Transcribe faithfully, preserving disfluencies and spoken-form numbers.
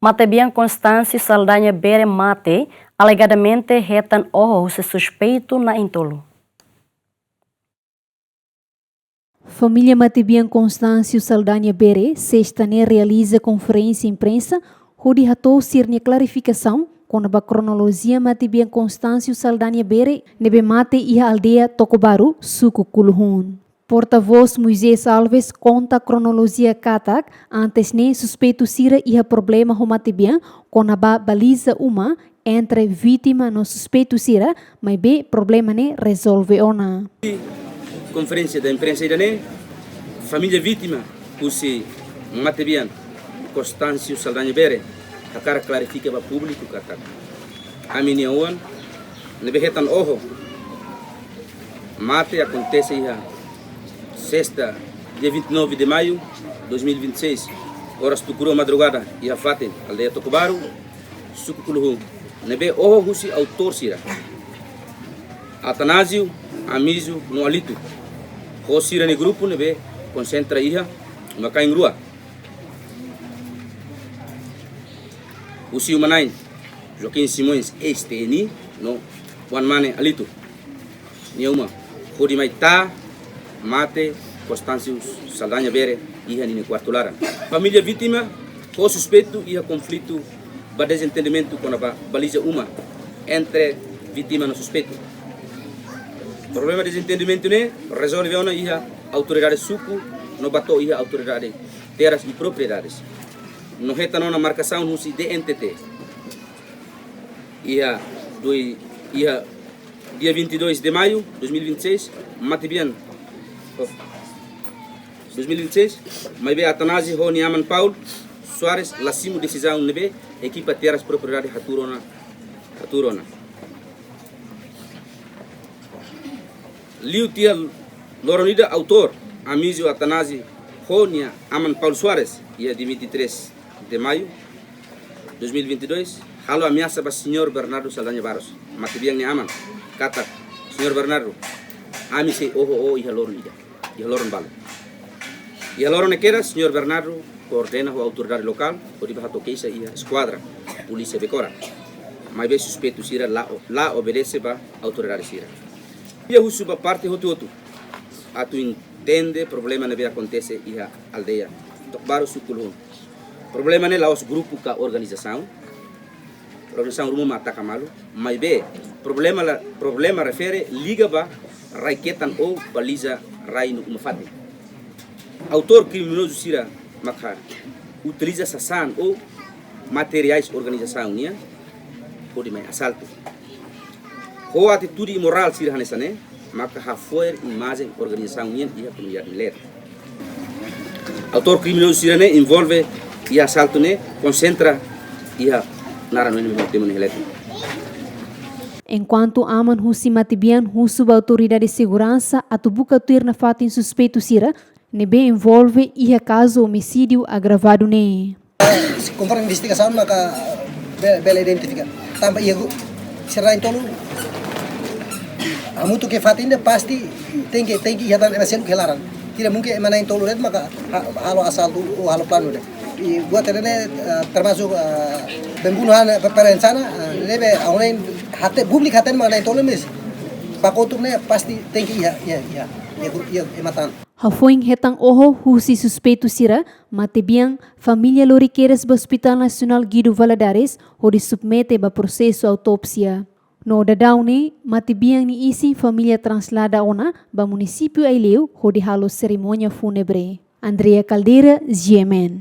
Matebian Constâncio Saldanha Bere mate, alegadamente hetan oho husi suspeitu na'in-tolu. Família matebian Constâncio Saldanha Bere, sesta ne'e realiza konferénsia imprensa, hodi hato'o sira-nia klarifikasaun kona-ba kronolojia matebian Constâncio Saldanha Bere, ne'ebé mate iha aldeia Tocobaru, suku Kuluhun. Portavós Moisés Alves konta kronolojia katak, antes ne'e suspeitu sira iha problema ho matebian kona-ba baliza uma entre vítima no suspeitu sira, maibé problema ne'e rezolve ona. Konferénsia imprensa ida-ne'e, família vítima husi matebian Constâncio Saldanha Bere hakarak klarifika ba públiku katak ami-nia oan ne'ebé hetan oho mate akontese iha sesta, dia vinte e nove de maio dois mil e vinte e seis, oras tuku rua madrugada, iha fatin aldeia Tocobaru, suku Kuluhun, ne'ebé oho husi autór sira, Atanásio, Amísio no Alito, ho sira-nia grupu ne'ebé konsentra iha uma-kain rua. Husi uma-na'in Joaquim Simões, eis-T N I, no oan-mane Alito nia uma, hodi mai tama mate Constâncio Saldanha Bere iha ninia kuartu laran. Família vítima ho suspeitu iha konflitu ba dezentendimentu kona-ba baliza uma entre vítima no suspeitu. Problema dezentendimentu ne'e rezolve ona iha autoridade suku no ba to'o iha autoridade terras e propriedades. No hetan ona markasaun husi D N T T. Iha doi, iha dia vinte e dois de maio dois mil e vinte e seis, matebian, oh, dois mil e vinte e seis, maibé Atanásio ho nia aman Paulo Soares la simu desizaun ne'ebé ekipa terras propriedade hatuur ona, hatuur ona. Liu tiha loron ida autór, Amísio Atanásio ho nia aman Paulo Soares, iha dia vinte e três de maio dois mil e vinte e dois, halo ameasa ba señór Bernardo Saldanha Barros, matebian nia aman, katak, "Señór Bernardo, ami sei oho ó iha loron ida, iha loron balu." Iha loron ne'e kedas, señór Bernardo koordena ho autoridade lokál hodi ba hato'o keixa iha eskuadra polísia Becora. Maibé suspeitu sira la, la obedese ba autoridade sira. Nia husu ba parte hotu-hotu atu entende problema ne'ebé akontese iha aldeia Tocobaru, suku Kuluhun. Problema ne'e la'ós grupu ka organizasaun. Organizasaun ruma mak ataka malu. Maibé problema la, problema refere liga ba rai-ketan ou baliza rai no uma-fatin. Autór kriminozu sira maka utiliza sasán ou materiais organizasaun nian hodi mai asaltu. Ho atitude imorál sira hanesan ne'e maka hafo'er imajen organizasaun nian iha komunidade Milet. Autór kriminozu sira ne'e envolve iha asaltu ne'e konsentra iha naran no ema temu ne'e heletu. Enkuantu aman husi matebian husu ba autoridade seguransa atu buka tuir nafatin suspeitu sira ne'ebé envolve iha kazu omisídiu agravadu ne'e. Konforme investigasaun maka be-, bele identifika. Tanba iha gru-, sira na'in-tolu hamutuk iha fatin ida pasti tenke, tenke iha tan ema seluk iha laran. Tidak mungkin ema na'in-tolu de'it maka ha-, halo asaltu ou halo planu de'it. I buat ida-ne'e, eh, termasuk, eh, pembunuhan, eh, pe-, perencana, eh, ne'ebé ha'u hanoin hatene, públiku hatene mak na'in-tolu mós. Ba kotuk ne'e pasti tenke iha, iha, iha, iha gru-, iha, iha matan. Hafoin hetan oho husi suspeitu sira, matebian família lori kedas ba Hospital Nasionál Guido Valadares hodi submete ba prosesu autópsia. No daudaun ne'e, matebian nia isin família translada ona ba munisípiu Aileu hodi halo serimónia fúnebre. Andrea Caldeira, G M N.